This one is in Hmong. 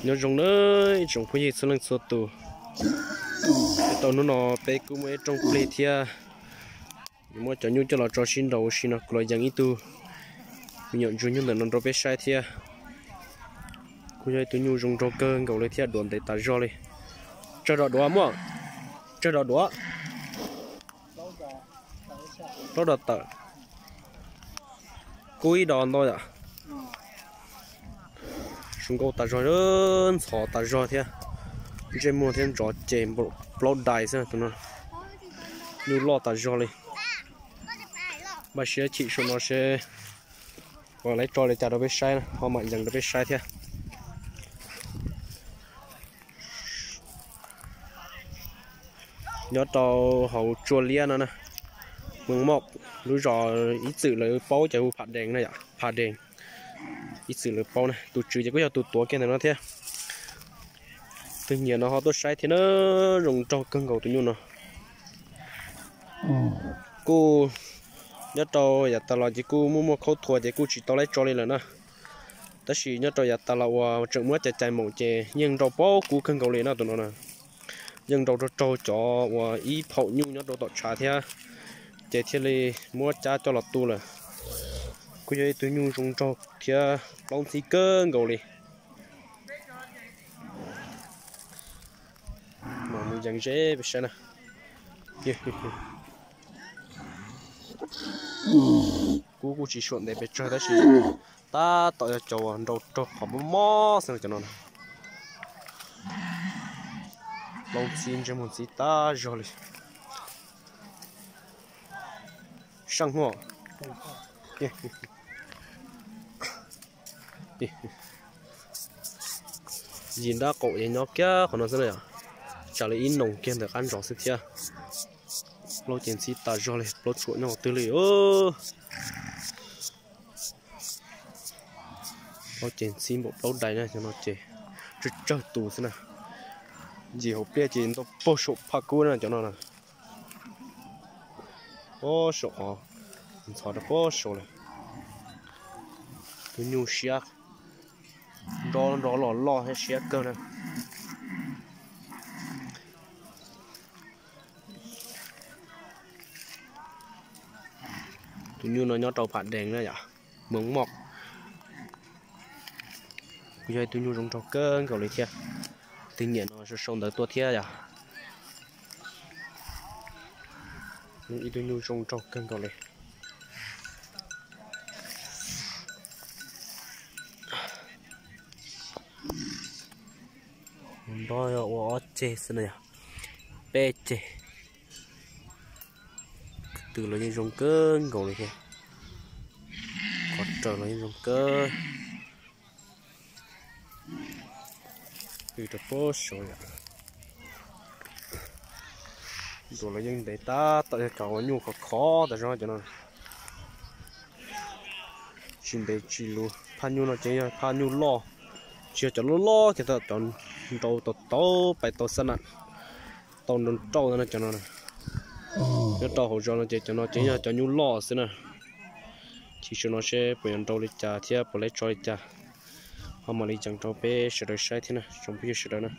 Nyob zoo nawb ib tsoom phooj ywg txhua leej txhua tus. Tau hnub no peb kuj muaj ib rooj plig thiab, muab cov nyuj coj los tso sib nraus ua si no, kuv los yees ib tug me nyuam ntsuag nyuj ntawm no rau peb saib thiab. Kuj yog ib tug nyuj zoo nraug kawg nkaus li thiab, duav ntev tas zog li. Tsawg dos duav muaj? Tsawg dos duav? Plaub dos tawm. Kub ib dos ntau yom. Zoo nkauj tas zog, ntxhov tas zog thiab. Ntsej muag thiab ntov ces plaub dais xwb tus no. Nyuj loj tas zog li. Npaj siab chim saum no seb puas tau tso li cas rau peb saib, ho mam yees rau peb saib thiab. Nyob rau hauv Tsua Liab no na, Mws Moj, lub zos ib txwm lawv paub ces hu Pham Dees na yom, Pham Dees. Ib txwm lawv paub na, tus tswv ces kuj yog tus tuav kiag ntawm no thiab. Tus nyiam no ho tuaj saib thiab na, zoo nraug kawg nkaus tus nyuj no. Kuj nyob rau yav tas los ces kuj muaj muaj khaub thuas ces kuj tsis tau laib tso li lawm na. Tab sis nyob rau yav tas los uas tseem muab cais cais moom ces yeej nrau paub kub kawg nkaus li na tus no na. Yeej nrau raug raug cov uas ib phaum nyuj nyob rau tom tshav thiab, ces thiaj li muab cab coj los tu lawm. Kuj yog ib tug nyuj zoo nraug thiab plaub ntxhib kawg nkaus li. Mam mus yees zeb peb saib na. Kub kuj tsis suam ntev pes tsawg tab sis tab tom yog cov uas nrau raug qhov mob mob xwb cov no. Plaub ntxhib ntsej muag ntxhib tas zog li. Saj hmo. Yim nrab qaum ces nyob kiag qhov no xwb na yom. Tsam li ib noog kiag ntawm qab ntsos xwb thiab. Plaub ces ntxhib tas zog li, plaub tshuam nyob qhov twg li. Plaub ces ntxhib npaum plaub dais na, cov no ces tsawg tsawg tus xwb na. Yim hauv pliaj ces ntau puag saum phaj kub na cov no na. Puag saum qhov ntxhov rau puag saum lawm. Tus nyuj siab, nrov nrov los loj thiab siab kawg na. Tus nyuj no nyob rau Pham Dees na yom, Mws Moj. Kuj yog ib tug nyuj zoo nraug kawg nkaus li thiab. Tus nyiam no sau sau ntawv tuaj thiab yom. Ib tug nyuj zoo nraug kawg nkaus li. Nrov yog ua ob ceg xwb na yom, peb ceg. Tws los yeej zoo kawg nkaus li thiab. Qhov raws los yeej zoo kawg. Tws rau puag saud yom. Ntuas los yeej ntev tab tom yog cov uas nyuj khov khov tas zog cov no. Tsis ntev tsis luv, phaj nyuj no ces yog phaj nyuj loj, tsis yog cov loj loj kiag, cov nrau tau tau pais tau xab nam, tau nrau nrauj no cov no. Nyob rau hauv zos no ces cov no ces yog cov nyuj loj xwb na. Chim saum no seb puas yuav nrau li cas thiab puas laib tso li cas, ho mam li ceev rau peb sawv daws saib thiab na tsoom phooj ywg sawv daws na.